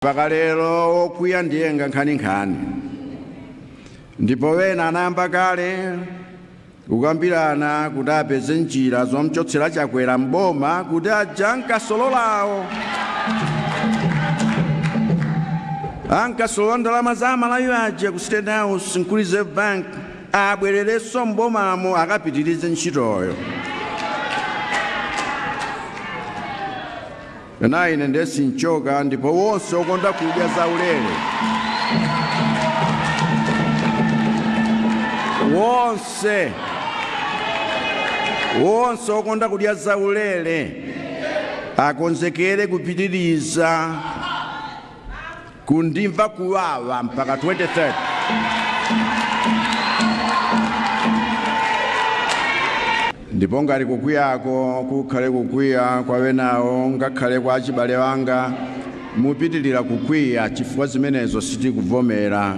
Mpaka lero wokwiya ndiye nkhaninkhani, ndipo wena anayamba kale kukambirana kuti apeze njira zomchotsera Chakwera mboma kuti aja ankasololawo ankasolola ndalama za Amalawi aja ku State House nku Reserve Bank abwererenso mbomamo akapitirize ntchitoyo. Na ine ndiye sinchoka, ndipo wonse okonda kudya zaulere, wonse okonda kudya zaulere akonzekere kupitiriza kundimva kuwawa mpaka 2030. Ndipo ngati kukwiyako kukhale kukwiya kwa wenawo, ngakhale kwa achibale wanga, mupitirira kukwiya chifukwa zimenezo sitikuvomera.